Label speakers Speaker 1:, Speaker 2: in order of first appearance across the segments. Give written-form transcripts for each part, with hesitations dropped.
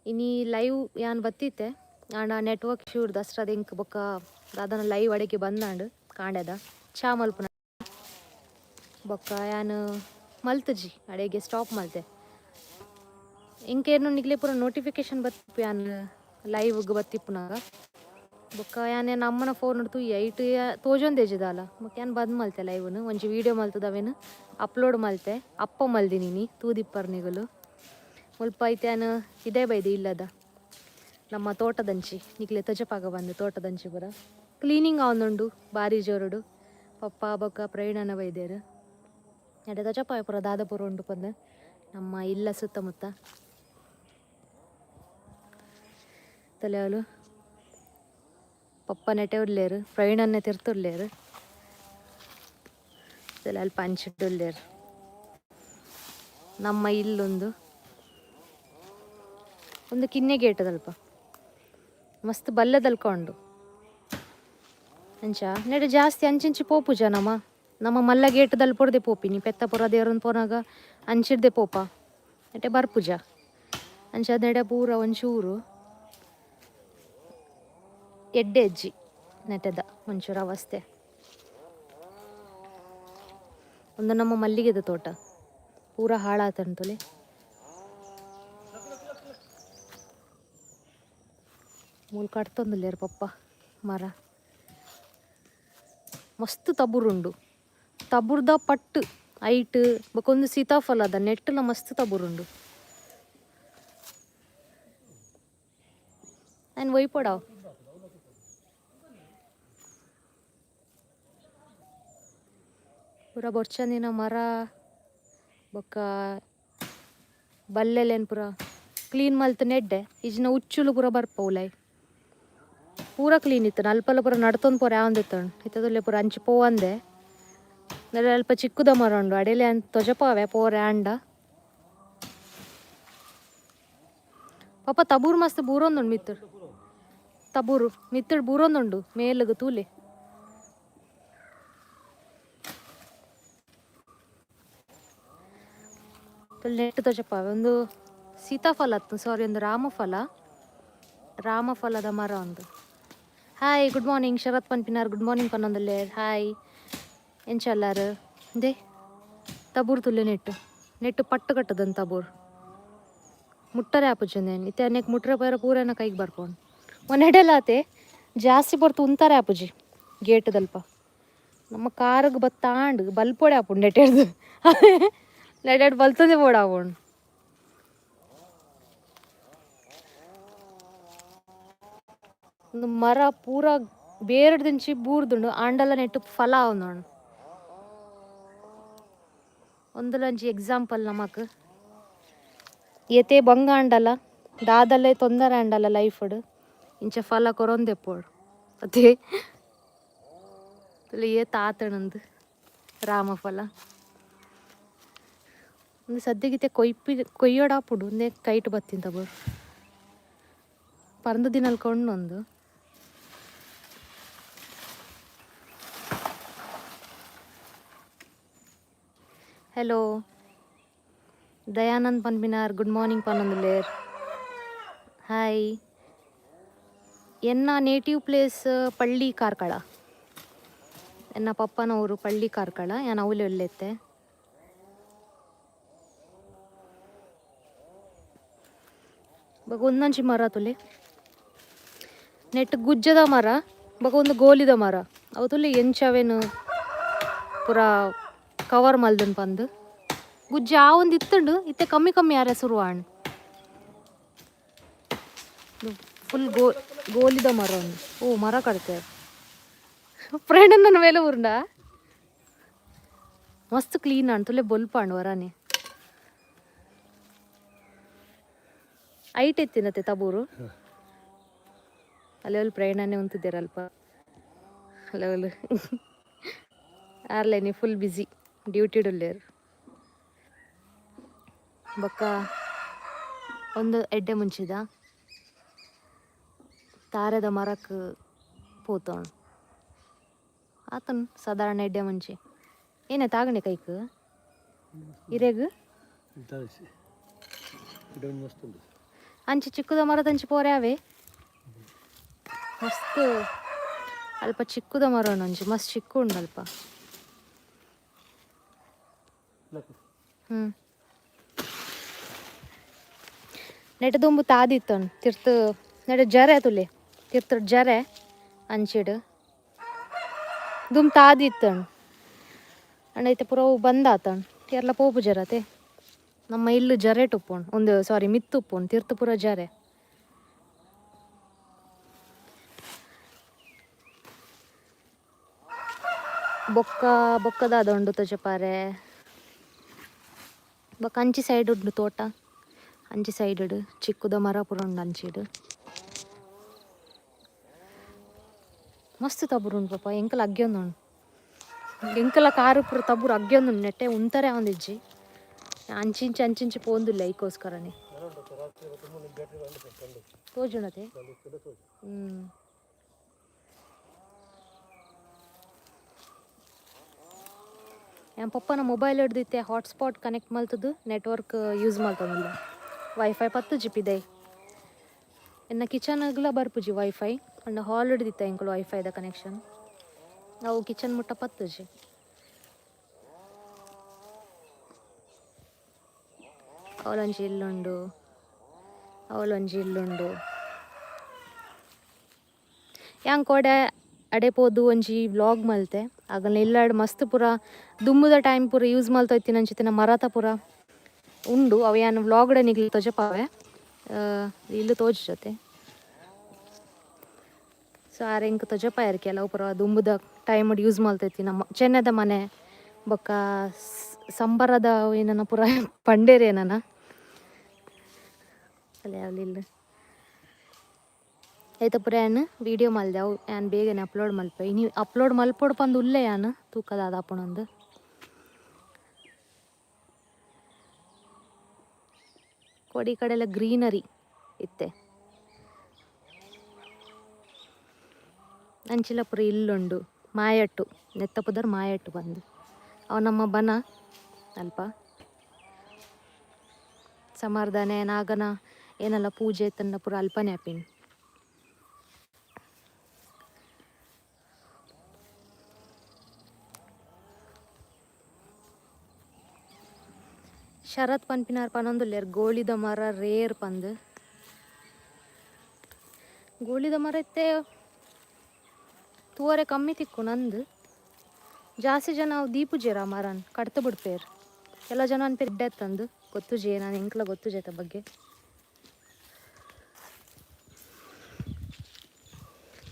Speaker 1: ಇನಿ ಲೈವ್ ಯಾನ್ ಬತ್ತಿತ್ತೆ ಆಂಡ ನೆಟ್ವರ್ಕ್ ಇಶ್ಯೂ ದಸ್ರಾದ ಎಂಕ್ ಬೊಕ್ಕ ದಾದನ ಲೈವ್ ಅಡೆಗೆ ಬಂದಾಂಡ್ ಕಾಂಡೆದ ಚಾ ಮಲ್ಪುನ ಬೊಕ್ಕ ಯಾನ್ ಮಲ್ತುಜಿ ಅಡೆಗೆ ಸ್ಟಾಪ್ ಮಲ್ತೆ. ಎಂಕೇನು ನಿಗ್ಲೆ ಪೂರ ನೋಟಿಫಿಕೇಶನ್ ಬತ್ತಿಪ್ಪು ಯಾನ್ ಲೈವ್ಗ್ ಬತ್ತಿಪ್ಪುನಾಗ. ಬೊಕ್ಕ ಯಾನ್ ಎನ್ನ ಅಮ್ಮನ ಫೋನ್ ತೂಯೆ ಐಟ್ ತೋಜೊಂದೇಜಿ ದಾಲ. ಬೊಕ್ಕ ಯಾನ್ ಬಂದ್ ಮಲ್ತೆ ಲೈವ್ನು. ಒಂಜಿ ವೀಡಿಯೋ ಮಲ್ತದ ಅವೇನು ಅಪ್ಲೋಡ್ ಮಲ್ತೆ, ಅಪ್ಪ ಮಲ್ದಿನಿ ತೂದಿಪ್ಪರ್ ನಿಗುಲು. ಮುಲ್ಪ ಐತೆ ಯಾನ್ ಇದೇ ಬೈದೆ ಇಲ್ಲದ ನಮ್ಮ ತೋಟದಂಚಿ ನಿಕ್ಲೆ ತೊಜಪಾಗ ಬಂದು ತೋಟದಂಚಿ ಪೂರ ಕ್ಲೀನಿಂಗ್ ಆವೊಂದುಂಡು ಬಾರಿ ಜೋರುಡು. ಪಪ್ಪ ಬೊಕ್ಕ ಪ್ರವೀಣನ ಬೈದೇರು. ಎಡೆ ತೊಜಪಾಯ ಪೂರ ದಾದ ಪೂರ ಉಂಡು ಪಂದ್ ನಮ್ಮ ಇಲ್ಲ ಸುತ್ತಮುತ್ತ. ತಲೆಯವಳು ಪಪ್ಪ ನೆಟೆ ಉಲ್ಲೇರು, ಪ್ರವೀಣನ್ನೇ ತಿರ್ತುಲ್ಲೇರು, ಅಲ್ಪ ಅಂಚಿಡುಲ್ಲೇರು. ನಮ್ಮ ಇಲ್ಲೊಂದು ಒಂದು ಕಿನ್ನೆ ಗೇಟದಲ್ಪ ಮಸ್ತ್ ಬಲ್ಲೆದಲ್ಕ ಉಂಡು. ಅಂಚ ನೆಡೆ ಜಾಸ್ತಿ ಅಂಚಿಂಚಿ ಪೋಪುಜ ನಮ್ಮ ನಮ್ಮ ಮಲ್ಲ ಗೇಟದಲ್ಲಿ ಪೊರ್ದೆ ಪೋಪಿನಿ ಪೆತ್ತ ಪೂರ ದೇವ್ರನ್ ಪೋನಾಗ ಅಂಚಿಡ್ದೆ ಪೋಪ ನೆಟೆ ಬರ್ಪುಜ. ಅಂಚ ನೆಡೆ ಪೂರ ಒಂಚೂರು ಎಡ್ಡೆ ಅಜ್ಜಿ ನೆಟೆದ ಒಂಚೂರು ಅವಸ್ಥೆ. ಒಂದು ನಮ್ಮ ಮಲ್ಲಿಗೆದ ತೋಟ ಪೂರ ಹಾಳಾತಂತೊಲೆ. ಮೂಲು ಕಡ್ತೊಂದುಲ್ಲೆರ್ ಪಪ್ಪ ಮರ. ಮಸ್ತ್ ತಬುರುಂಡು, ತಬುರ್ದ ಪಟ್ಟು ಐಟ್ ಬೊಕೊಂದು ಸೀತಾಫಲದ ನೆಟ್ಟುಲ ಮಸ್ತ್ ತಬುರುಂಡು. ಆಯ್ನ್ ಒಯ್ಪೊಡಾವ್. ಪೂರ ಬೊರ್ಚಂದಿನ ಮರ ಬೊಕ್ಕ ಬಲ್ಲೆಲೆನ್ ಪೂರ ಕ್ಲೀನ್ ಮಲ್ತ್ ನೆಡ್ಡೆ ಇಜಿನ ಉಚ್ಚುಲು ಪೂರ ಬರ್ಪ ಉಲಾಯಿ. ಪೂರ ಕ್ಲೀನ್ ಇತ್ತು ಅಲ್ಪಲ ಪೂರ ನಡ್ತೊಂದು ಪೂರ ಯಾವೊಂದಿತ್ತಂಡು. ಇತ್ತದಲ್ಲೇ ಪೂರ ಅಂಚಿ ಪೋವಂದೆ ಅಲ್ಪ ಚಿಕ್ಕುದ ಮರ ಉಂಡು ಅಡೇಲೆ ಅಂತ ತೊಜಪಾವೆ ಪೋರೆ ಆಂಡ. ಪಾಪ ತಬೂರು ಮಸ್ತ್ ಬೂರೊಂದುಂಡು ಮಿತ್ತುಡು, ತಬೂರು ಮಿತ್ತುಡು ಬೂರೊಂದುಂಡು ಮೇಲುಗು ತೂಲೆ. ನೆಟ್ಟು ತೊಜಪಾವೆ ಒಂದು ಸೀತಾಫಲ ಅತ್ತು, ಸಾರಿ ಒಂದು ರಾಮಫಲ, ರಾಮಫಲದ ಮರ ಒಂದು. ಹಾಯ್ ಗುಡ್ ಮಾರ್ನಿಂಗ್ ಶರತ್ ಪನ್ಪಿನಾರ್, ಗುಡ್ ಮಾರ್ನಿಂಗ್ ಪನ್ನೊಂದುಲ್ಲೆ. ಹಾಯ್ ಎಂಚಲ್ಲಾರು they ತಬೂರು ತುಲ್ಲೆ ನೆಟ್ಟು ನೆಟ್ಟು ಪಟ್ಟು ಕಟ್ಟದಂತ ತಬೂರು ಮುಟ್ಟರೆ ಆಪುಜಿ ಇತ್ತೆ ಅನೇಕ ಮುಟ್ರೆ ಪೈರ ಪೂರನ ಕೈಗೆ ಬರ್ಕೊಂಡು ಒಂದೆಡೆಲಾತೆ ಜಾಸ್ತಿ ಪೊರ್ತು ಉಂತಾರೆ ಆಪುಜಿ ಗೇಟ್ದಲ್ಪ. ನಮ್ಮ ಕಾರಿಗೆ ಬತ್ತಾಂಡ್ ಬಲ್ಪೊಡೆ ಆಪುಂಡು ನೆಟ್ಟೆಡ್ದು ನೆಡೆಡ್ ಬಲ್ತದೆ ಬೋಡಾಪುಂಡು. ಒಂದು ಮರ ಪೂರ ಬೇರೆಡ್ದಿಂಚಿ ಬೂರ್ದುಂಡು ಆಂಡಲ ನೆಟ್ಟು ಫಲ ಆವೊಂದುಂಡು. ಒಂದುಲಂಜಿ ಎಕ್ಸಾಂಪಲ್ ನಮಕ್ ಏತೆ ಬಂಗ ಆಂಡಲ ದಾದಲ್ಲೇ ತೊಂದರೆ ಆಂಡಲ ಲೈಫ್ಡ್ ಇಂಚ ಫಲ ಕೊರೊಂದೆಪ್ಪೊಡು ಅದೇ ಏತ್ ಆತಣಂದು ರಾಮಫಲ. ಒಂದು ಸದ್ಯಗಿತ್ತೆ ಕೊಯ್ಪಿ ಕೊಯ್ಯೋಡಾಪುಂಡು ಒಂದೇ ಕೈಟ್ ಬತ್ತಿಂತ ಬೋರು ಪರಂದು ದಿನಲ್ ಕೊಂಡೊಂದು. ಹಲೋ ದಯಾನಂದ್ ಪನ್ಪಿನಾರ್, ಗುಡ್ ಮಾರ್ನಿಂಗ್ ಪನ್ನೊಂದುಲ್ಲೇರ್. ಹಾಯ್. ಎನ್ನ ನೇಟಿವ್ ಪ್ಲೇಸ್ ಪಳ್ಳಿ ಕಾರ್ಕಳ, ಎನ್ನ ಪಪ್ಪನ ಊರು ಪಳ್ಳಿ ಕಾರ್ಕಳ. ಯಾನ್ ಅವುಲೆ ಉಲ್ಲೆತ್ತೆ. ಬೊಕ ಒಂದೊಂಜಿ ಮರ ತುಲೆ ನೆಟ್ ಗುಜ್ಜದ ಮರ ಬೊಕ ಒಂದು ಗೋಲಿದ ಮರ ಅವು ತುಲೆ ಎಂಚವೇನು ಪೂರ ಕವರ್ ಮಲ್ದನ್ ಪಂದ್. ಗುಜ್ಜೆ ಆವೊಂದು ಇತ್ತುಂಡು ಇತ್ತೆ ಕಮ್ಮಿ ಕಮ್ಮಿ ಆರೆ ಶುರು ಆಂಡ್. ಫುಲ್ ಗೋಲಿದ ಮರ ಒಂದು. ಓ ಮರ ಕಡ್ತೆ ಫ್ರೆಂಡ್ ನನ್ನ ಮೇಲೆ ಊರ್ಂಡ ಮಸ್ತ್ ಕ್ಲೀನ್ ಆಂಡ್ ತುಲೆ ಬೊಲ್ಪಾಂಡ್ ವರಾನೆ. ಐಟ್ ಎತ್ತಿನತೆ ತಬೂರು ಅಲ್ಲೆಲ್ಲ ಪ್ರಯಾಣನೇ ಉಂತಿದ್ದೀರಲ್ಪ ಅಲ್ಲೆಲ್ಲ ಆರ್ಲೇನಿ ಫುಲ್ ಬ್ಯುಸಿ ಡ್ಯೂಟಿಡುಲ್ಲೇರು. ಬೊಕ್ಕ ಒಂದು ಎಡ್ಡೆ ಮುಂಚಿದ ತಾರೆದ ಮರಕ್ ಪೋತೋಣ್ ಆತನ್ ಸಾಧಾರಣ ಎಡ್ಡೆ ಮುಂಚಿ. ಏನೇ ತಾಗಣೆ ಕೈಕ್ ಇರೆಗ್? ಅಂಚಿ ಚಿಕ್ಕದ ಮರದಂಚಿ ಪೋರೆ ಅವೇ ಮಸ್ತ್ ಅಲ್ಪ ಚಿಕ್ಕದ ಮರ ಉಂಡು ಒಂಜಿ ಮಸ್ತ್ ಚಿಕ್ಕ ಉಂಡು ಅಲ್ಪ. ನೆಟ ದುಂಬು ತಾದಿತ್ತನ್ ತಿರ್ತು ನೆಟ ಜರೆ ತುಲೆ ತಿರ್ತು ಜರೆ ಅಂಚಿಡ್ ದುಂಬು ತಾದಿತ್ತನ್ ಅಂಡ ಇತ್ತೆ ಪೂರ ಅವು ಬಂದಾತನ್ ಕೇರಳ ಪೋಪು ಜರತೆ ನಮ್ಮ ಇಲ್ಲು ಜರೆ ಉಪ್ಪುಂಡು ಒಂದು ಸಾರಿ ಮಿತ್ತು ಉಪ್ಪುಂಡು ತಿರ್ತು ಪೂರ ಜರೆ. ಬೊಕ್ಕ ಬೊಕ್ಕದಾದ ಉಂಡು ತೊಜಪಾರೆ. ಬೊಕ್ಕ ಅಂಚಿ ಸೈಡ್ ಉಂಡು ತೋಟ, ಅಂಚಿ ಸೈಡ್ ಚಿಕ್ಕುದ ಮರ ಪೂರ ಉಂಡು ಅಂಚಿಡ್. ಮಸ್ತ್ ತಬುರು ಉಂಡು ಪಾಪ. ಎಂಕಲ ಅಗ್ಯೊಂದು ಉಂಡು, ಎಂಕಲ ಕಾರು ಪೂರ ತಬುರು ಅಗ್ಯೊಂದು ಉಂಡು. ನೆಟ್ಟೆ ಉಂತರೆ ಒಂದಿಜ್ಜಿ, ಅಂಚಿಂಚಿ ಅಂಚಿಂಚಿ ಪೋಂದುಲ್ಲ ಐಕೋಸ್ಕರನೇ ತೋಜುಣತೆ. ಯಾನ್ ಪಪ್ಪನ ಮೊಬೈಲ್ ಹಿಡ್ದಿತ್ತೆ ಹಾಟ್ಸ್ಪಾಟ್ ಕನೆಕ್ಟ್ ಮಲ್ತದ್ದು ನೆಟ್ವರ್ಕ್ ಯೂಸ್ ಮಲ್ತೊಂದಿಲ್ಲ. ವೈಫೈ ಪತ್ತು ಜಿಪಿದೆ ಎನ್ನ ಕಿಚನ್ಗ್ಲ ಬರ್ಪುಜಿ ವೈಫೈ. ಅಂಡ ಹಾಲ್ ಹಿಡ್ದಿತ್ತೆ ಎಂಕುಲು ವೈಫೈದ ಕನೆಕ್ಷನ್, ಅವು ಕಿಚನ್ ಮುಟ್ಟ ಪತ್ತುಜಿ. ಅವಳೊಂಜಿ ಇಲ್ಲುಂಡು, ಅವಳೊಂಜಿ ಇಲ್ಲುಂಡು. ಯಾನ್ ಕೋಡೆ ಅಡೆ ಪೋದು ಒಂಜಿ ವ್ಲಾಗ್ ಮಲ್ತೆ. ಆಗಲ್ನ ಇಲ್ಲಾಡ್ ಮಸ್ತ್ ಪೂರ ದುಂಬುದ ಟೈಮ್ ಪೂರ ಯೂಸ್ ಮಲ್ತ ಇತ್ತಿನಂಚಿತ್ತಿನ ಮರತ ಪೂರ ಉಂಡು. ಅವು ಯಾನ್ ವ್ಲಾಗ್ಡ ನಿಗ್ಲು ತೊಜಪಾವೆ, ಇಲ್ಲು ತೋಜು ಜೊತೆ. ಸೊ ಆರ್ ಎಂಕ್ ತೊಜಪಾಯರ್ ಕೆಲವು ಪೂರ ದುಂಬುದ ಟೈಮ್ ಯೂಸ್ ಮಲ್ತ ನಮ್ಮ ಚೆನ್ನದ ಮನೆ ಬೊಕ್ಕ ಸಂಬರದ ಏನನ ಪೂರ ಪಂಡೇರ್ ಏನನ ಅಲ್ಲೇ ಇಲ್ಲ. ಐತ ಪೂರ ಯಾನ್ ವೀಡಿಯೋ ಮಲ್ದೆ, ಅವು ಯಾನ್ ಬೇಗನೆ ಅಪ್ಲೋಡ್ ಮಲ್ಪೆ. ಇನಿ ಅಪ್ಲೋಡ್ ಮಲ್ಪೊಡು ಪಂದ್ ಉಲ್ಲೆ ಯಾನ್, ತೂಕದ ಆಪುಣಂದು. ಕೊಡಿ ಕಡೆಲ್ಲ ಗ್ರೀನರಿ ಇತ್ತೆ. ಅಂಚಿಲ ಪೂರ ಇಲ್ಲುಂಡು. ಮಾಯಟ್ಟು ನೆತ್ತ ಪುದರ್ ಮಾಯಟ್ಟು ಬಂದು. ಅವು ನಮ್ಮ ಬನ ಅಲ್ಪ ಸಮರ್ದನೆ ನಾಗನ ಏನೆಲ್ಲ ಪೂಜೆ ತನ್ನ ಪೂರ ಅಲ್ಪನೆ ಆಪಿನ್. ಶರತ್ ಪನ್ಪಿನಾರ್ ಪನೊಂದುಲ್ಲೆರ್ ಗೋಳಿದ ಮರ ರೇರ್ ಪಂದ್. ಗೋಳಿದ ಮರ ಇತ್ತೆ ತೂವರೆ ಕಮ್ಮಿ ತಿಕ್ಕು ನಂದು. ಜಾಸ್ತಿ ಜನ ಅವು ದೀಪುಜೆರ್ ಆ ಮರನ್ ಕಡ್ತ ಬಿಡ್ಪೇರ್. ಕೆಲ ಜನ ಅನ್ಪೇರ್ ಎಡ್ಡೆ ತಂದು ಗೊತ್ತುಜೆ, ನಾನು ಎಂಕ್ಲ ಗೊತ್ತುಜೆ ಬಗ್ಗೆ.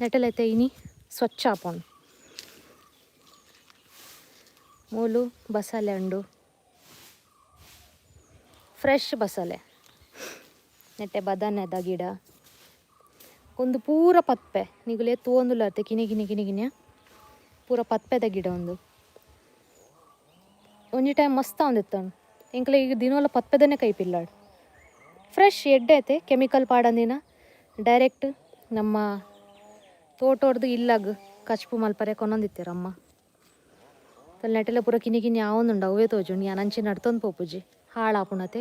Speaker 1: ನೆಟಲೈತೆ ಇನಿ ಸ್ವಚ್ಛ ಆಪುಂಡು. ಮೂಲು ಬಸಲೆ ಉಂಡು, ಫ್ರೆಶ್ ಬಸಲೆ. ನೆಟ್ಟೆ ಬದನೆದ ಗಿಡ ಒಂದು ಪೂರ ಪತ್ಪೆ ನಿಗುಲೆ ತೂವೊಂದುಲ್ಲತ್ತೆ ಕಿನಿ ಕಿನಿ ಕಿನಿ ಕಿನಿ ಪೂರ ಪತ್ಪೆದ ಗಿಡ ಒಂದು. ಒಂಜಿ ಟೈಮ್ ಮಸ್ತ್ ಆವೊಂದಿತ್ತಂಡು. ಎಂಕ್ಲ ಈಗ ದಿನೋಲ ಪತ್ಪೆದನೆ ಕೈಪಿಲ್ಲಾಡ್. ಫ್ರೆಶ್ ಎಡ್ಡೆ ಐತೆ, ಕೆಮಿಕಲ್ ಪಾಡಂದಿನ ಡೈರೆಕ್ಟ್ ನಮ್ಮ ತೋಟೋಡ್ದು ಇಲ್ಲಾಗ ಕಚ್ಪು ಮಲ್ಪರೆ ಕೊನೊಂದಿತ್ತೆರ್ ಅಮ್ಮ. ನೆಟೆಲ್ಲ ಪೂರ ಕಿನಿ ಕಿನಿ ಆವೊಂದುಂಡು, ಅವೇ ತೋಜುಂಡು. ಯಾನ್ ಅಂಚಿ ನಡ್ತೊಂದು ಪೋಪುಜಿ, ಹಾಳಾಪುಣತೆ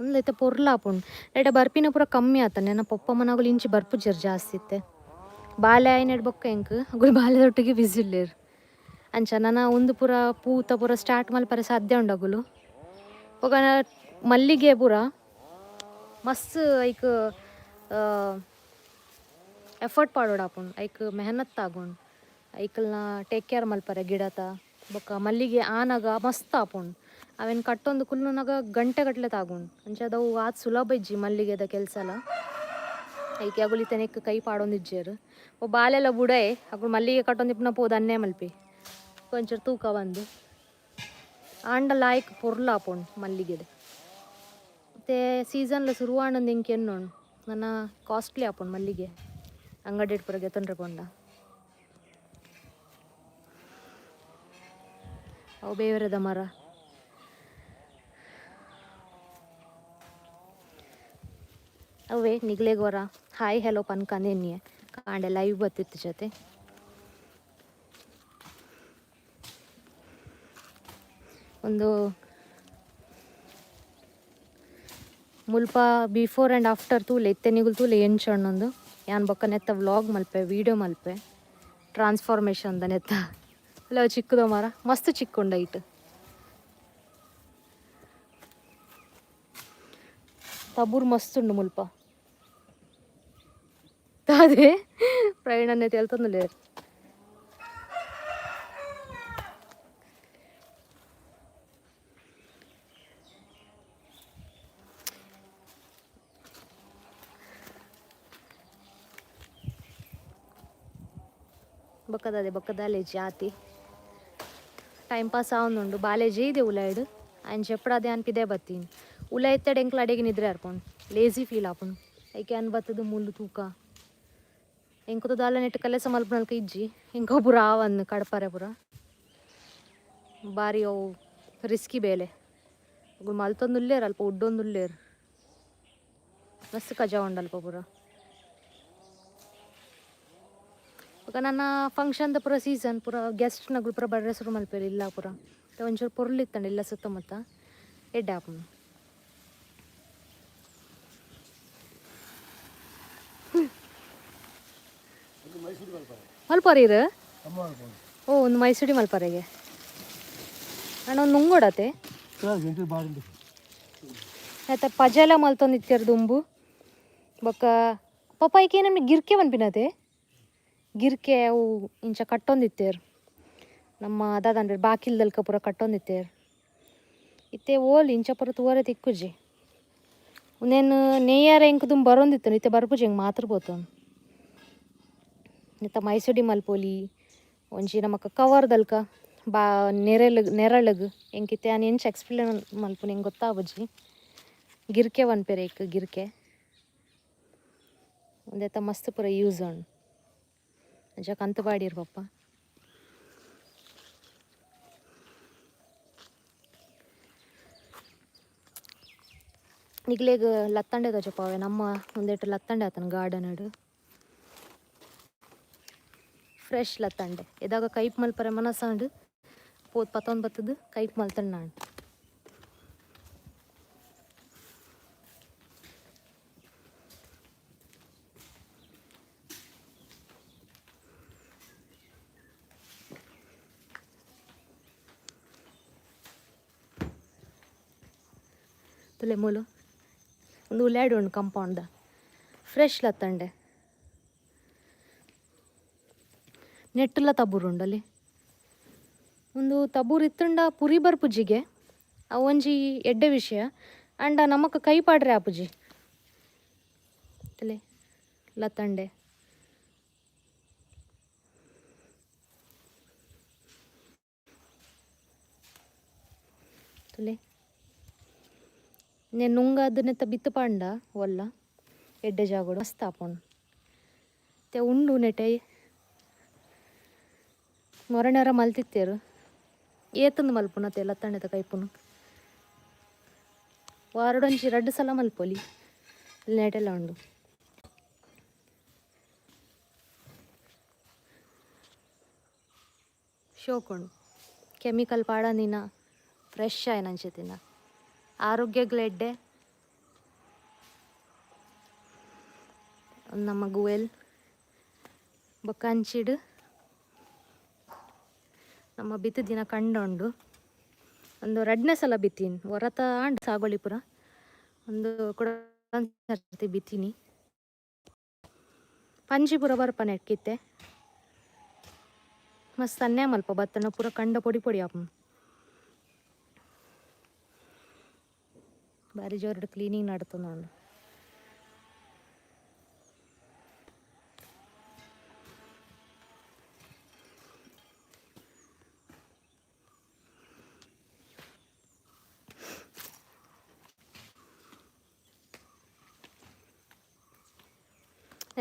Speaker 1: ಉಂದು ಐತೆ ಪೊರ್ಲು ಆಪುಂಡು. ನೆಟೆ ಬರ್ಪಿನ ಪೂರ ಕಮ್ಮಿ ಆತ. ನನ್ನ ಪೊಪ್ಪ ಮನಗುಲು ಇಂಚಿ ಬರ್ಪುಜೆರ್ ಜಾಸ್ತಿ ಇತ್ತೆ. ಬಾಲೆ ಆಯ್ನೆಡ್ ಬೊಕ್ಕ ಎಂಕ್ ಅಗುಲು ಬಾಲೆದೊಟ್ಟಿಗೆ ಬಿಸಿ ಉಲ್ಲೆರ್. ಅಂಚ ನನ ಉಂದು ಪೂರ ಪೂತ ಪೂರ ಸ್ಟಾರ್ಟ್ ಮಲ್ಪರೆ ಸಾಧ್ಯ ಉಂಡು ಅಗುಲು. ಬೊಕ ಮಲ್ಲಿಗೆ ಪೂರ ಮಸ್ತ್ ಐಕ್ ಎಫರ್ಟ್ ಪಾಡೋಡಾಪುಂಡು, ಐಕ್ ಮೆಹನತ್ ಆಗುಂಡು. ಐಕಲ್ನ ಟೇಕ್ ಕೇರ್ ಮಲ್ಪರೆ ಗಿಡತ. ಬೊಕ್ಕ ಮಲ್ಲಿಗೆ ಆನಗ ಮಸ್ತ್ ಆಪುಂಡು. ಅವೆನ್ ಕಟ್ಟೊಂದು ಕುಲ್ಲುನಗ ಗಂಟೆ ಗಟ್ಟಲೆ ತಾಗುಂಡು. ಅಂಚಾದ್ ಅವು ಆತ್ ಸುಲಭ ಇಜ್ಜಿ ಮಲ್ಲಿಗೆದ ಕೆಲಸಲ. ಐಕೆ ಅಗುಲು ಇತ್ತೆ ನೆಕ್ಕ್ ಕೈ ಪಾಡೊಂದಿಜ್ಜೆರ್. ಓ ಬಾಲೆಲ ಬುಡಯೆ, ಅಕುಲು ಮಲ್ಲಿಗೆ ಕಟ್ಟೊಂದಿಪ್ಪುನ ಪೋದು ಅನ್ನೆ ಮಲ್ಪಿ ಒಂಚೂರು ತೂಕ ಬಂದು ಆಂಡ ಲಾಯ್ಕ್ ಪೊರ್ಲು ಆಪುಂಡು ಮಲ್ಲಿಗೆದ. ಇತ್ತೆ ಸೀಸನ್ಲ ಸುರುವಾಂಡಂದು ಎಂಕ್ ಎನ್ನೋಣ್ ನನ ಕಾಸ್ಟ್ಲಿ ಆಪುಂಡು ಮಲ್ಲಿಗೆ ಅಂಗಡಿಡ್ ಪೂರ ಗೆತೊನ್ರೆ ಪೋಂಡ. ಅವು ಬೇವರೆದ ಮರ. ಅವೇ ನಿಗ್ಲೆಗ್ ಒರ ಹಾಯ್ ಹೆಲೋ ಪನ್ಕಂದು ಎನ್ನಿಯೆ ಕಾಂಡೆ ಲೈವ್ ಬತ್ತಿತ್ತು ಜೊತೆ. ಒಂದು ಮುಲ್ಪ ಬಿಫೋರ್ ಆ್ಯಂಡ್ ಆಫ್ಟರ್ ತೂಲೆ ಇತ್ತೆ ನಿಗುಲು ತೂಲೆ ಎಂಚ ಉಂಡು. ಯಾನ್ ಬೊಕ್ಕ ನೆತ್ತ ವ್ಲಾಗ್ ಮಲ್ಪೆ, ವೀಡಿಯೋ ಮಲ್ಪೆ ಟ್ರಾನ್ಸ್ಫಾರ್ಮೇಷನ್ ದ ನೆತ್ತ. ಅಲ್ಲ ಚಿಕ್ಕದ ಮರ ಮಸ್ತ್ ಚಿಕ್ಕ ಉಂಡು ಐಟ್. ತಬೂರ್ ಮಸ್ತ್ ಉಂಡು ಮುಲ್ಪ. ಅದೇ ಪ್ರಯಾಣನೆ ತೇಲ್ತೊಂದುಲ್ಲೆರ್. ಬೊಕ್ಕದಾದೆ ಬೊಕ್ಕದಾಲೆ ಜಾತಿ ಟೈಮ್ ಪಾಸ್ ಆವೊಂದುಂಡು. ಬಾಲೆ ಜೈದೆ ಉಲಾಯ್ಡ್ ಆಯ್ನ್ ಜೆಪ್ಪಡಾದೆ ಅನ್ಪಿದೆ ಬತ್ತೀನಿ. ಉಲ ಇತ್ತೆಡ್ ಎಂಕ್ಲ ಅಡೆಗೆ ನಿದ್ರೆ ಆರ್ಪುಂಡು, ಲೇಜಿ ಫೀಲ್ ಆಪುಂಡು. ಐಕೆ ಅನ್ ಬತ್ತದು ಮುಲ್ಲು ತೂಕ. ಎಂಕುದು ದಾಲ ನೆಟ್ ಕಲೆಸ ಮಲ್ಪುನಲ್ಕ ಇಜ್ಜಿ. ಎಂಕ ಪೂರ ಆವಂದ್ ಕಡಪರೆ ಪೂರ ಬಾರಿ ಅವು ರಿಸ್ಕಿ ಬೇಲೆ. ಅಗುಲು ಮಲ್ತೊಂದುಲ್ಲೆರ್ ಅಲ್ಪ ಉಡ್ಡೊಂದುಲ್ಲೆರ್. ಮಸ್ತ್ ಕಜಾವ್ ಉಂಡು ಅಲ್ಪ ಪೂರ. ಬೊಕ ನನ ಫಂಕ್ಷನ್ ದ ಪೂರ ಸೀಸನ್ ಪೂರ ಗೆಸ್ಟ್ ನಗುಲು ಪೂರ ಬರ್ರೆ ಶುರು ಮಲ್ಪೆರ್ ಇಲ್ಲ ಪೂರ. ಒಂಚೂರು ಪೊರ್ಲು ಇತ್ತಂಡ ಇಲ್ಲ ಸುತ್ತಮುತ್ತ ಎಡ್ಡೆ ಆಪುಂಡು. ಮಲ್ಪರ ಇರು. ಓ ಒಂದು ಮೈಸೂರಿ ಮಲ್ಪರೆಗೆ ಅಣ್ಣ ಒಂದು ನುಂಗೋಡತೆ ಆಯ್ತಾ. ಪಜೆಲ ಮಲ್ತೊಂದಿತ್ತೆರ್ ದುಂಬು. ಬೊಕ್ಕ ಪಪ್ಪಾಯಿಗೆ ನಮ್ಗೆ ಗಿರ್ಕೆ ಪನ್ಪಿನತೆ ಗಿರ್ಕೆ ಅವು ಇಂಚ ಕಟ್ಟೊಂದಿತ್ತೆರ್. ನಮ್ಮ ದಾದಂದ್ರೆ ಬಾಕಿಲ್ದಲ್ಕ ಪೂರ ಕಟ್ಟೊಂದಿತ್ತೆರ್. ಇತ್ತೆ ಓಲ್ ಇಂಚ ಪೂರ ತೂವರೆ ತಿಕ್ಕುಜಿ. ಉಂದೆನ್ ನೇಯಾರ ಎಂಕ್ ದುಂಬು ಬರೊಂದಿತ್ತು, ಇತ್ತೆ ಬರ್ಪುಜಿ ಎಂಕ್ ಮಾತ್ರ ಪೋತೊಂದು. ಇತ್ತ ಮೈಸೂಡಿ ಮಲ್ಪೊಲಿ ಒಂಜಿ ನಮಕ್ ಕವರ್ದಲ್ಕ ಬಾ ನೆರೆಲ್ ನೆರಳಗ್. ಎಂಕ್ ಇತ್ತೆ ಯಾನ್ ಎಂಚ ಎಕ್ಸ್ಪ್ಲೇನ್ ಮಲ್ಪುನಿ ಎಂಕ್ ಗೊತ್ತಾಪುಜಿ. ಗಿರ್ಕೆ ಪನ್ಪೆರ್ ಐಕ್ ಗಿರ್ಕೆ. ಉಂದೆತ ಮಸ್ತ್ ಪೂರ ಯೂಸ್ ಉಂಡು. ಅಂಚ ಕಂತ್ ಪಾಡ್ಯೆರ್ ಪಪ್ಪ. ನಿಕ್ಲೆಗ್ ಲತ್ತಂಡೆ ತೋಜಪಾವೆ ನಮ್ಮ ಉಂದೆಟ್ ಲತ್ತಂಡೆ ಆತನ ಗಾರ್ಡನ್ ಫ್ರೆಶ್ ಲತ್ತಂಡೆ. ಎದಾಗ ಕೈಪ್ ಮಲ್ಪರೆ ಮನಸಾಂಡ್ ಪೋತ್ ಪತ್ತೊಂದು ಬತ್ತದು ಕೈಪ್ ಮಲ್ತಂಡ. ತುಲೆ ಮೂಲು ಒಂದು ಉಲ್ಯಾಡ್ ಉಂಡು ಕಂಪೌಂಡ್ ಫ್ರೆಶ್ ಲತ್ತಂಡೆ. ನೆಟ್ಟುಲ ತಬುರು ಉಂಡಲ್ಲಿ. ಒಂದು ತಬೂರು ಇತ್ತುಂಡ ಪುರಿ ಬರ್ಪುಜಿಗೆ ಅವು ಒಂಜಿ ಎಡ್ಡೆ ವಿಷಯ. ಅಂಡ ನಮಕ್ ಕೈ ಪಾಡ್ರೆ ಆಪುಜಿ. ತಲೆ ಲತ್ತಂಡೆ ತುಲೆ ನೆ ನುಂಗಾದ್ ನೆತ್ತ ಬಿತ್ತ್ ಪಾಂಡ ಒಲ್ಲ ಎಡ್ಡೆ ಜಾಗೋಡು ಮಸ್ತ್ ಆಪುಂಡು. ಇತ್ತೆ ಉಂಡು ನೆಟೆ ಮೊರಣರ ಮಲ್ತಿತ್ತೆರ್ ಏತಂದು ಮಲ್ಪುನತೆ ಲತ್ತಂಡೆದ ಕೈಪುನು. ವಾರಡೊಂಜಿ ರಡ್ಡ್ ಸಲ ಮಲ್ಪೊಲಿ ನೆಟೆಲ ಉಂಡು. ಶೋಕುಂಡು ಕೆಮಿಕಲ್ ಪಾಡಂದಿನ ಫ್ರೆಶ್ ಆಯಿನಂಚಿತ್ತಿನ ಆರೋಗ್ಯಗ್ಲ ಎಡ್ಡೆ. ನಮ್ಮ ಗುವೆಲ್ ಬೊಕ್ಕ ಅಂಚಿಡ್ ನಮ್ಮ ಬಿತ್ತುದಿನ ಕಂಡ ಉಂಡು. ಒಂದು ರಡ್ಡನೇ ಸಲ ಬಿತ್ತೀನಿ ಒರತ ಆಂಡ್ ಸಾಗೋಳಿ ಪೂರ. ಒಂದು ಕುಡ ಸರ್ತಿ ಬಿತ್ತೀನಿ. ಪಂಜಿ ಪೂರ ಬರ್ಪ ನೆಕ್ಕಿತ್ತೆ ಮಸ್ತ್ ಅನ್ಯಾಯ ಮಲ್ಪ ಬತ್ತನ ಪೂರ ಕಂಡ ಪೊಡಿ ಪೊಡಿ ಆಪುಂಡು. ಬಾರಿ ಜೋರುಡು ಕ್ಲೀನಿಂಗ್ ನಡತೊಂದುಂಡು.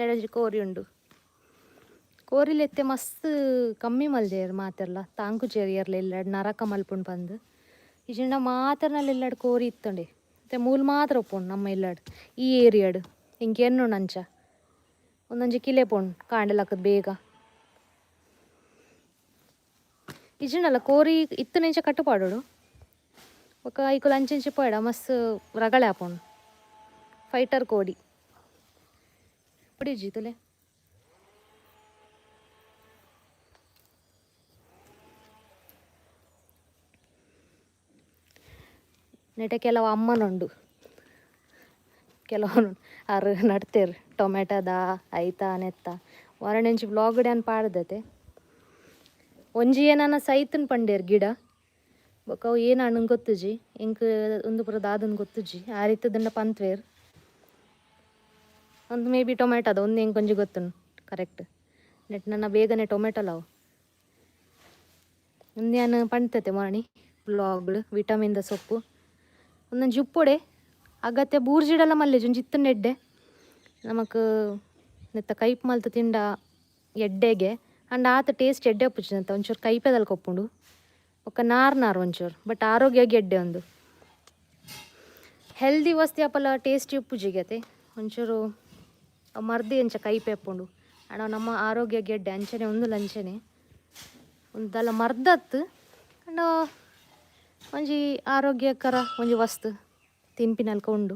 Speaker 1: ಎರಡೊಂಜಿ ಕೋರಿ ಉಂಡು. ಕೋರಿಲ್ ಇತ್ತೆ ಮಸ್ತ್ ಕಮ್ಮಿ ಮಲ್ದೆರ್ ಮಾತೆರ್ಲ. ತಾಂಕುಜೆರ್ ಏರ್ಲ ಇಲ್ಲಡ್ ನರಕ ಮಲ್ಪುಂಡು ಪಂದ್. ಇಜ್ಜಿಂಡ ಮಾತೆರ್ನಲ ಇಲ್ಲಡ್ ಕೋರಿ ಇತ್ತುಂಡೆ. ಇತ್ತೆ ಮೂಲು ಮಾತ್ರ ಉಪ್ಪುಂಡು ನಮ್ಮ ಇಲ್ಲಡ್ ಈ ಏರಿಯಾಡ್. ಎಂಕ್ ಎನ್ನುಂಡು ಅಂಚ ಒಂದೊಂಜಿ ಕಿಲೆ ಪೋಂಡು ಕಾಂಡೆ ಲಕ್ಕದ್ ಬೇಗ. ಇಜ್ಜಿಂಡಲ ಕೋರಿ ಇತ್ತುನೆಂಚ ಕಟ್ಟು ಪಾಡೊಡು. ಬೊಕ್ಕ ಐಕುಲು ಅಂಚೆ ಇಂಚ ಪೋಯಡ ಮಸ್ತ್ ರಗಳೆ ಆಪುಂಡು. ಫೈಟರ್ ಕೋಡಿ ಪಡಿಜಿ ತುಲೆ. ನೆಟೆ ಕೆಲವು ಅಮ್ಮನುಂಡು, ಕೆಲವು ಆರು ನಡ್ತೇರು ಟೊಮೆಟೊದ ಐತ ನೆತ್ತ ವಾರಣೆಂಚಿ ವ್ಲಾಗ್ ಡ್ಯಾನ್ ಪಾಡ್ದತೆ. ಒಂಜಿ ಏನಾನ ಸೈತನ್ ಪಂಡೇರ್ ಗಿಡ, ಬೊಕ್ಕ ಅವು ಏನಾಣ್ ಗೊತ್ತುಜಿ ಎಂಕ್, ಉಂದು ಪೂರ ದಾದನ್ ಗೊತ್ತುಜಿ. ಆ ರೀತಿದಂಡ ಪಂತ್ವೇರ್ ಒಂದು ಮೇ ಬಿ ಟೊಮೆಟೊದ ಒಂದು ಎಂಕ್ ಒಂಜಿ ಗೊತ್ತುಂಡು ಕರೆಕ್ಟ್. ನೆಟ್ ನನ್ನ ಬೇಗನೆ ಟೊಮೆಟೊಲಾವು ಒಂದು ಯಾನ್ ಪಂತತೆ ಮಾಣಿ ವ್ಲಾಗ್ಡ್. ವಿಟಮಿನ್ದ ಸೊಪ್ಪು ಒಂದೊಂಜಿ ಉಪ್ಪೊಡೆ ಅಗತ್ಯ ಬೂರ್ಜಿಡಲ ಮಲ್ಲೆಜ್ ಒಂಜಿ ಇತ್ತುಂಡ ಎಡ್ಡೆ ನಮಕ್. ನೆತ್ತ ಕೈಪ್ ಮಲ್ತ್ ತಿಂಡ ಎಡ್ಡೆಗೆ, ಅಂಡ ಆತ ಟೇಸ್ಟ್ ಎಡ್ಡೆ ಉಪ್ಪುಜಿ ಅಂತ. ಒಂಚೂರು ಕೈಪೆದಲ್ ಕೊಪ್ಪುಂಡು, ಬೊಕ್ಕ ನಾರ್ ನಾರ್ ಒಂಚೂರು, ಬಟ್ ಆರೋಗ್ಯಗೆ ಎಡ್ಡೆ. ಒಂದು ಹೆಲ್ದಿ ವಸ್ತಿ ಅಪಲ ಟೇಸ್ಟಿ ಉಪ್ಪುಜಿಗತೆ, ಒಂಚೂರು ಮರ್ದಿ ಅಂಚ ಕೈಪೆ ಉಪ್ಪುಂಡು. ಅಂಡ ನಮ್ಮ ಆರೋಗ್ಯಗೆ ಎಡ್ಡೆ ಅಂಚನೆ ಒಂದು ಅಂಚನೆ ಒಂದಲ್ಲ ಮರ್ದತ್ತು. ಅಂಡ ಒಂಜಿ ಆರೋಗ್ಯಕರ ಒಂಜಿ ವಸ್ತು ತಿನ್ಪಿನಲ್ಕ ಉಂಡು.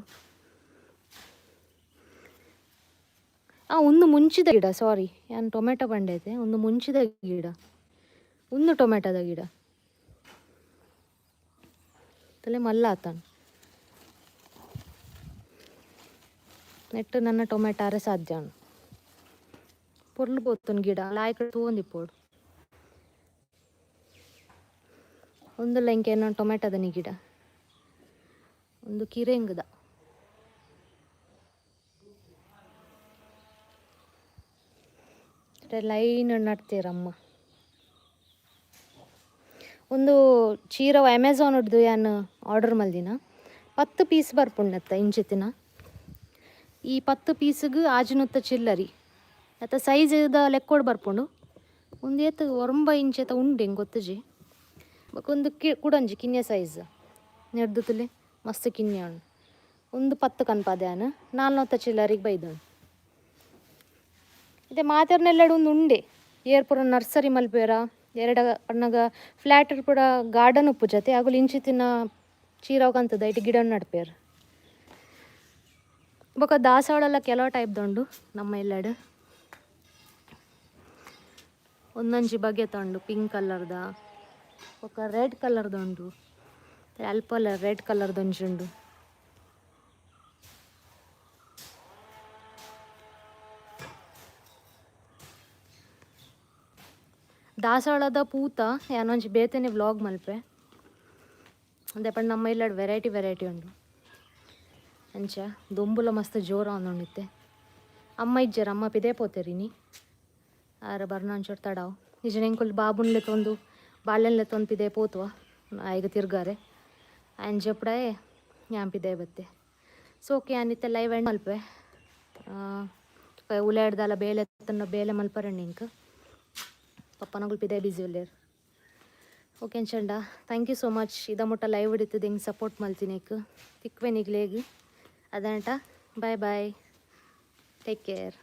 Speaker 1: ಆ ಒಂದು ಮುಂಚಿದ ಗಿಡ, ಸಾರಿ, ಯಾನ್ ಟೊಮೆಟೊ ಪಂಡೈತೆ. ಒಂದು ಮುಂಚಿದ ಗಿಡ, ಒಂದು ಟೊಮೆಟೊದ ಗಿಡ ತಲೆ ಮಲ್ಲ ಆತನ್. ನೆಟ್ಟು ನನ್ನ ಟೊಮೆಟೊ ಆರೆ ಸಾಧ್ಯ ಉಂಡು. ಪೊರ್ಲು ಪೋತುನ್ ಗಿಡ ಲಾಯ್ಕ್ ತೂವೊಂದಿಪ್ಪೊಡು. ಒಂದುಲ್ಲ ಇಂಕೇನೋ ಟೊಮೆಟೊದ ಗಿಡ, ಒಂದು ಕಿರೆಂಗ್ದ. ಲೈನ್ ನಡ್ತೀರಮ್ಮ. ಒಂದು ಚೀರವ ಅಮೆಝಾನ್ ಹಿಡ್ದು ಯಾನ್ ಆರ್ಡರ್ ಮಲ್ದಿನ, 10 ಪೀಸ್ ಬರ್ಪುಂಡತ್ತ ಇಂಚಿತ್ತಿನ. ಈ 10 ಪೀಸ್ಗ್ ಆಜಿನೂತ್ತ ಚಿಲ್ಲರಿ ಅತ್ತ. ಸೈಜ್ದ ಲೆಕ್ಕೋಡು ಬರ್ಪುಂಡು. ಒಂದು ಏತ್ ಒರಂಬ ಇಂಚೆತ ಉಂಡು ಎಂಕ್ ಗೊತ್ತುಜಿ. ಬೊಕ ಒಂದು ಕಿ ಕುಡೊಂಜಿ ಕಿನ್ಯ ಸೈಜ್ ನೆಡ್ದು ತುಲೆ, ಮಸ್ತ್ ಕಿನ್ಯ ಉಂಡು. ಒಂದು 10 ಕನ್ಪಾದೆ ಯಾನ್, ನಾಲ್ನೂತ್ತ ಚಿಲ್ಲರಿಗೆ ಬೈದುಂಡು. ಇತ್ತೆ ಮಾತೆರ್ನೆಲ್ಲಡು ಒಂದು ಉಂಡೆ. ಏರ್ ಪೂರ ನರ್ಸರಿ ಮಲ್ಪುವೆರ ಎರಡ ಪನ್ನಗ ಫ್ಲ್ಯಾಟ್ ಪೂರ ಗಾರ್ಡನ್ ಉಪ್ಪುಜತೆ, ಅಗುಲು ಇಂಚಿತ್ತಿನ ಚೀರವ್ ಕಂತುದು ಐಟ್ ಗಿಡ ನಡ್ಪೆರ್. ಬೊಕ ದಾಸವಾಳೆಲ್ಲ ಕೆಲವು ಟೈಪ್ ಉಂಡು ನಮ್ಮ ಇಲ್ಲಡ್. ಒಂದೊಂಜಿ ಬಗೆತ ಉಂಡು, ಪಿಂಕ್ ಕಲರ್ದ, ಬೊಕ ರೆಡ್ ಕಲರ್ದ ಉಂಡು. ಅಲ್ಪಲ ರೆಡ್ ಕಲರ್ದ ಒಂಜಿ ಉಂಡು. ದಾಸವಾಳದ ಪೂತ ಯಾನೊಂಜಿ ಬೇತೆನೆ ವ್ಲಾಗ್ ಮಲ್ಪೆ. ಅಂದೆ ಪಂಡ ನಮ್ಮ ಇಲ್ಲಡ್ ವೆರೈಟಿ ವೆರೈಟಿ ಉಂಡು ಅಂಚ. ದೊಂಬುಲ ಮಸ್ತ್ ಜೋರ ಆವೊಂದುಂಡಿತ್ತೆ. ಅಮ್ಮ ಇಜ್ಜೆರ್, ಅಮ್ಮ ಪಿದೆ ಪೋತೆರ್ ಇನಿ. ಆರ್ ಬರ್ನ ಒಂಚೂರು ತಡಾವ್. ನಿಜ ಎಂಕುಲು ಬಾಬುನ್ ಲೆತ್ತೊಂದು ಬಾಲೆನ್ ಲೆತ್ತೊಂದು ಪಿದೆ ಪೋತುವ ಆಯ್ಗ ತಿರ್ಗಾರೆ. ಆಯ್ನ್ ಜೆಪ್ಪುಡಾಯೆ ಯಾನ್ ಪಿದೆ ಬತ್ತೆ. ಸೊ ಓಕೆ, ಯಾನ್ ಇತ್ತೆ ಲೈವ್ ಎಂಡ್ ಮಲ್ಪೆ. ಉಲಾಯ್ಡ್ದಾಲ ಬೇಲೆ ತನ್ನ ಬೇಲೆ ಮಲ್ಪರೆಂಡು ಇಂಕ್. ಪಪ್ಪನಗುಲು ಪಿದೆ ಬಿಸಿ ಉಲ್ಲೆರ್. ಓಕೆ ಅಂಚಂಡ thank you so much ಇದ ಮುಟ್ಟ ಲೈವ್ ಹಿಡಿತದೆ ಹಿಂಗೆ ಸಪೋರ್ಟ್ ಮಲ್ತಿನೇಕ್. ತಿಕ್ವೆ ನಿಗ್ಲೇಗ್. ಅದನಟ, ಬಾಯ್ ಬಾಯ್, ಟೇಕ್ ಕೇರ್.